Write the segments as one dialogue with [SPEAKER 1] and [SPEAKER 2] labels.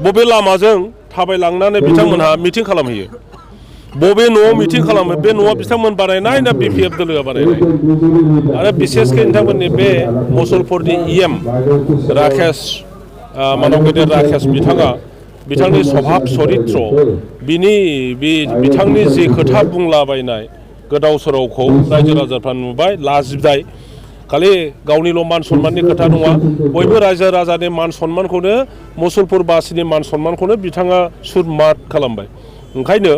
[SPEAKER 1] बबे लामाजों थाबायलांनानै बिथांमोनहा मिटिं खालामहैयो बबे न'आव मिटिं खालामो बे न'आ बिथांमोन बानायनाय ना BPF दोलोआ बानायनाय आरो बिसेसकै नोंथांमोननि बे मुसलपुरनि EM राकेश मानव गेदेर राकेश बिथांनि स्वभाब चरित्र बिथांनि जि खोथा बुंलाबायनाय गोदाव सोरावखौ रायजो राजाफ्रा नुबाय लाजिबाय खालि गावनिल' मान सन्माननि खोथा नङा बयबो रायजो राजानि मान सन्मानखौनो मुसलपुरबासिनि मान सन्मानखौनो बिथाङा सुरमात खालामबाय ओंखायनो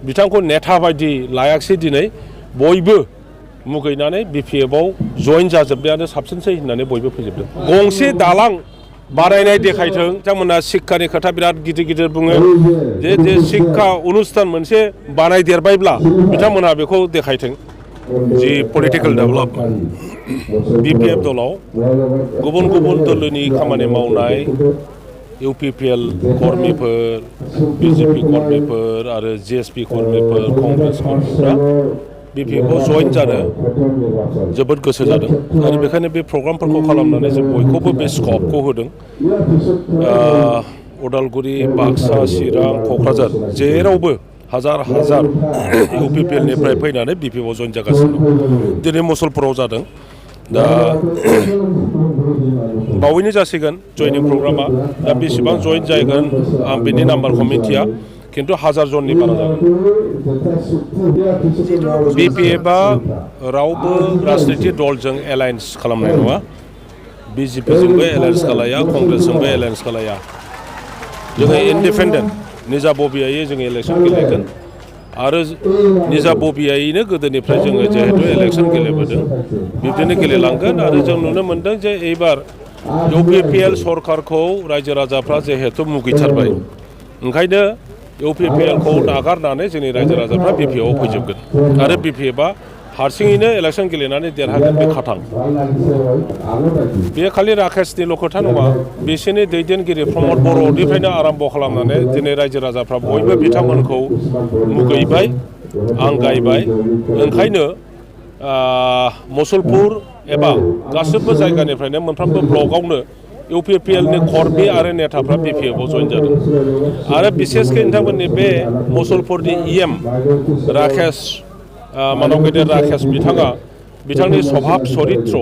[SPEAKER 1] बिथांखौ नेता बायदि लायाखिसै दिनै बयबो मुगैनानै BPFआव जइन जाजोबनायानो साबसिनसै होननानै बयबो फैजोबदों गंसे दालां बानायनाय देखायथों बिथांमोना शिक्षानि खोथा बिराद गिदिर गिदिर बुङो जे शिक्षा अनुष्ठान मोनसे बानायदेरबायब्ला बिथांमोनहा बेखौ देखायथों जि पलिटिकेल डेभेलपमेन्ट BPF दलाव गुबुन गुबुन दोलोनि खामानि मावनाय UPPL कर्मिफोर BJP कर्मिफोर आरो GSP कर्मिफोर कंग्रेस कर्मिफ्रा BPFआव जइन जानो जोबोद गोसो जादों आरो बेखायनो बे प्रग्रामफोरखौ खालामनानै जों बयखौबो बे स्कपखौ होदों उदालगुरि बाक्सा चिरां क'क्राझार जेरावबो हाजार UPPLनिफ्राय फैनानै BPFआव जइन जागासिनो दं दिनै मुसलपुराव जादों दा बावैनो जासिगोन जयनिं प्रग्रामा दा बेसेबां जइन जागोन आं बेनि नाम्बारखौ मिथिया किन्तु 1000 जननि बारा जागोन BPFआ रावबो राजनिति दलजों एलायन्स खालामनाय नङा BJPजोंबो एलायन्स खालाया कंग्रेसजोंबो एलायन्स खालाया जोङो इन्डिपेन्डेन्ट निजा बबियायै जोङो इलेक्सन गेलेगोन आरो निजा बबियायैनो गोदोनिफ्राय जोङो जिहेतु इलेक्सन गेलेबोदों बिब्दिनो गेलेलांगोन आरो जों नुनो मोन्दों जे एबार UPPL सरकारखौ रायजो राजाफ्रा जिहेतु मुगैथारबाय ओंखायनो UPPLखौ नागारनानै जोंनि रायजो राजाफ्रा BPFआव फैजोबगोन आरो BPFआ हारसिङैनो इलेक्सन गेलेनानै देरहागोन बे खाथां बे खालि राकेशनिल' खोथा नङा बिसोरनि दैदेनगिरि प्रमद बर'निफ्रायनो आराम्भ खालामनानै दिनै रायजो राजाफ्रा बयबो बिथांमोनखौ मुगैबाय आंगायबाय ओंखायनो मुसलपुर एबा गासिबो जायगानिफ्रायनो मोनफ्रोमबो ब्लकआवनो UPPLनि कर्मि आरो नेताफ्रा BPFआव जइन जादों आरो बिसेसकै नोंथांमोननि बे मुसलपुरनि EM राकेश मानव गेदेर राकेश बिथांनि स्वभाब चरित्र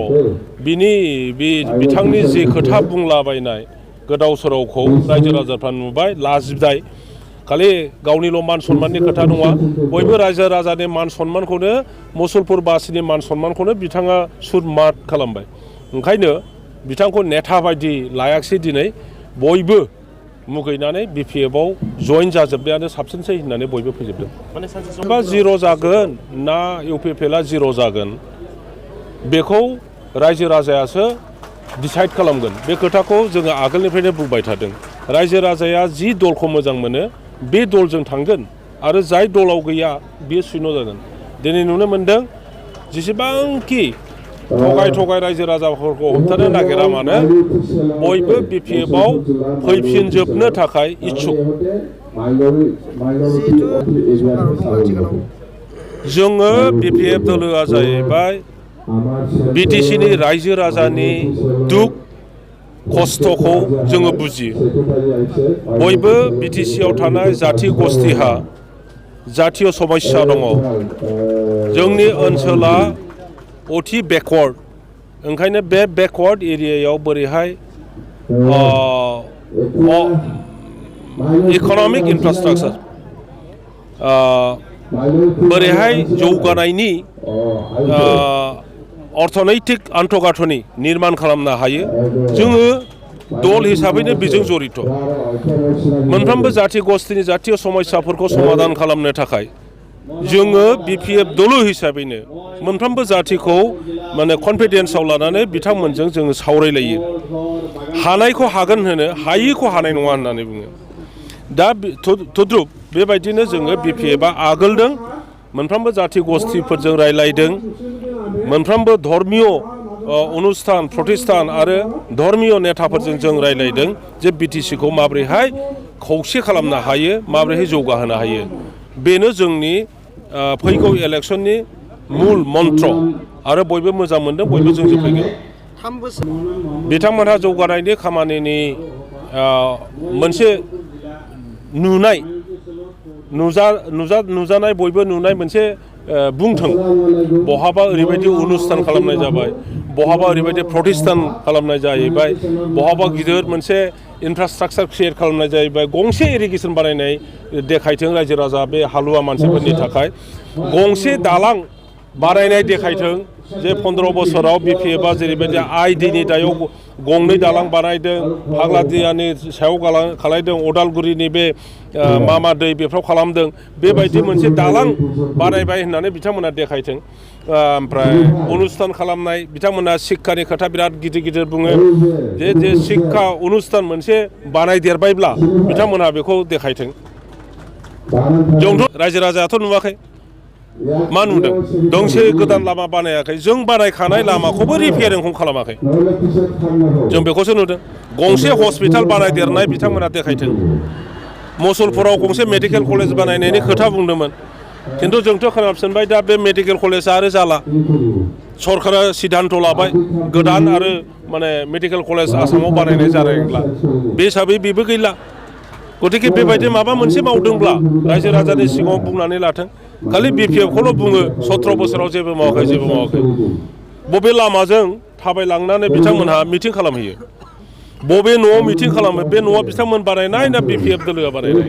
[SPEAKER 1] बिथांनि जि खोथा बुंलाबायनाय गोदाव सोरावखौ रायजो राजाफ्रा नुबाय लाजिबाय खालि गावनिल' मान सन्माननि खोथा नङा बयबो रायजो राजानि मान सन्मानखौनो मुसलपुरबासिनि मान सन्मानखौनो बिथाङा सुरमात खालामबाय ओंखायनो बिथांखौ नेता बायदि लायाखिसै दिनै बयबो मुगैनानै BPFआव जइन जाजोबनायानो साबसिनसै होननानै बयबो फैजोबदों बा जिर' जागोन ना UPPLआ जिर' जागोन बेखौ रायजो राजायासो डिसाइड खालामगोन बे खोथाखौ जोङो आगोलनिफ्रायनो बुंबाय थादों रायजो राजाया जि दलखौ मोजां मोनो बे दलजों थांगोन आरो जाय दलाव गैया बेयो शून्य जागोन दिनै नुनो मोन्दों जेसेबांखि थगाय रायजो राजाफोरखौ हमथानो नागिरा मानो बयबो BPFआव फैफिनजोबनो थाखाय इच्छुक जोङो BPF दोलोआ जाहैबाय BTCनि रायजो राजानि दुख खस्थ'खौ जोङो बुजियो बयबो BTCआव थानाय जाथि गस्तिहा जातीय समस्या दङ जोंनि ओनसोला अति बेकवार्ड ओंखायनो बे बेकवार्ड एरियायाव बोरैहाय इक'नमिक इनफ्रास्ट्राक्चार बोरैहाय जौगानायनि अर्थनैतिक आन्तगाथनि निर्माण खालामनो हायो जोङो दल हिसाबैनो बेजों जड़ित मोनफ्रोमबो जाथि गस्तिनि जातीय समस्याफोरखौ समाधान खालामनो थाखाय जोङो BPF दल हिसाबैनो मोनफ्रोमबो जाथिखौ माने कनफिडेन्सआव लानानै बिथांमोनजों जोङो सावरायलायो हानायखौ हागोन होनो हायिखौ हानाय नङा होननानै बुङो दा तद्रुप बेबायदिनो जोङो BPFआ आगोलदों मोनफ्रोमबो जाथि गस्तिफोरजों रायलायदों मोनफ्रोमबो धर्मीय अनुष्ठान प्रतिष्ठान आरो धर्मीय नेताफोरजों जों रायलायदों जे BTCखौ माबोरैहाय खौसे खालामनो हायो माबोरैहाय जौगाहोनो हायो बेनो जोंनि फैगौ इलेक्शननि मूल मन्त्र आरो बयबो मोजां मोनदों बयबो जों फैगोन बिथांमोनहा जौगानायनि खामानिनि मोनसे नुनाय नुजानाय बयबो नुनाय मोनसे बुंथों बहाबा ओरैबायदि अनुस्थान खालामनाय जाबाय बहाबा ओरैबायदि प्रतिष्ठान खालामनाय जाहैबाय बहाबा गिदिर मोनसे इनफ्रास्ट्राक्चार क्रिएट खालामनाय जाहैबाय गंसे इरिगेसन बानायनाय देखायथों रायजो राजा बे हालुवा मानसिफोरनि थाखाय गंसे दालां बानायनाय देखायथों जे 15 बोसोराव बिपिएफआ जेरैबायदि आइडिनि दायाव गंनै दालां बानायदों फाग्लादियानि सायाव खालायदों अदालगुरिनि बे मा दै बेफ्राव खालामदों बेबायदि मोनसे दालां बानायबाय होननानै बिथांमोना देखायथों ओमफ्राय अनुस्थान खालामनाय बिथांमोना शिक्षानि खोथा बिराद गिदिर गिदिर बुङो जे शिक्षा अनुस्थान मोनसे बानायदेरबायब्ला बिथांमोना बेखौ देखायथों जोंथ' रायजो राजायाथ' नुवाखै मा नुदों दोंसे गोदान लामा बानायाखै जों बानायखानाय लामाखौबो रिपेयारिंखौ खालामाखै जों बेखौसो नुदों गंसे हस्पिटाल बानायदेरनाय बिथांमोना देखायथों मुसलपुराव गंसे मेडिकेल कलेज बानायनायनि खोथा बुंदोंमोन खिन्थु जोंथ' खोनाफिनबाय दा बे मेडिकेल कलेजआ आरो जाला सरकारा सिद्धान्त लाबाय गोदान आरो माने मेडिकेल कलेज आसामाव बानायनाय जानाय नंला बे हिसाबै बेबो गैला गतिके बेबायदि माबा मोनसे मावदोंब्ला रायजो राजानि सिगाङाव बुंनानै लाथों खालि बिपिएफखौल' बुङो 17 बोसोराव जेबो मावाखै बबे लामाजों थाबायलांनानै बिथांमोनहा मिटिं खालामहैयो बबे न'आव मिटिं खालामो बे न'आ बिथांमोन बानायनाय ना बिपिएफ दोलोआ बानायनाय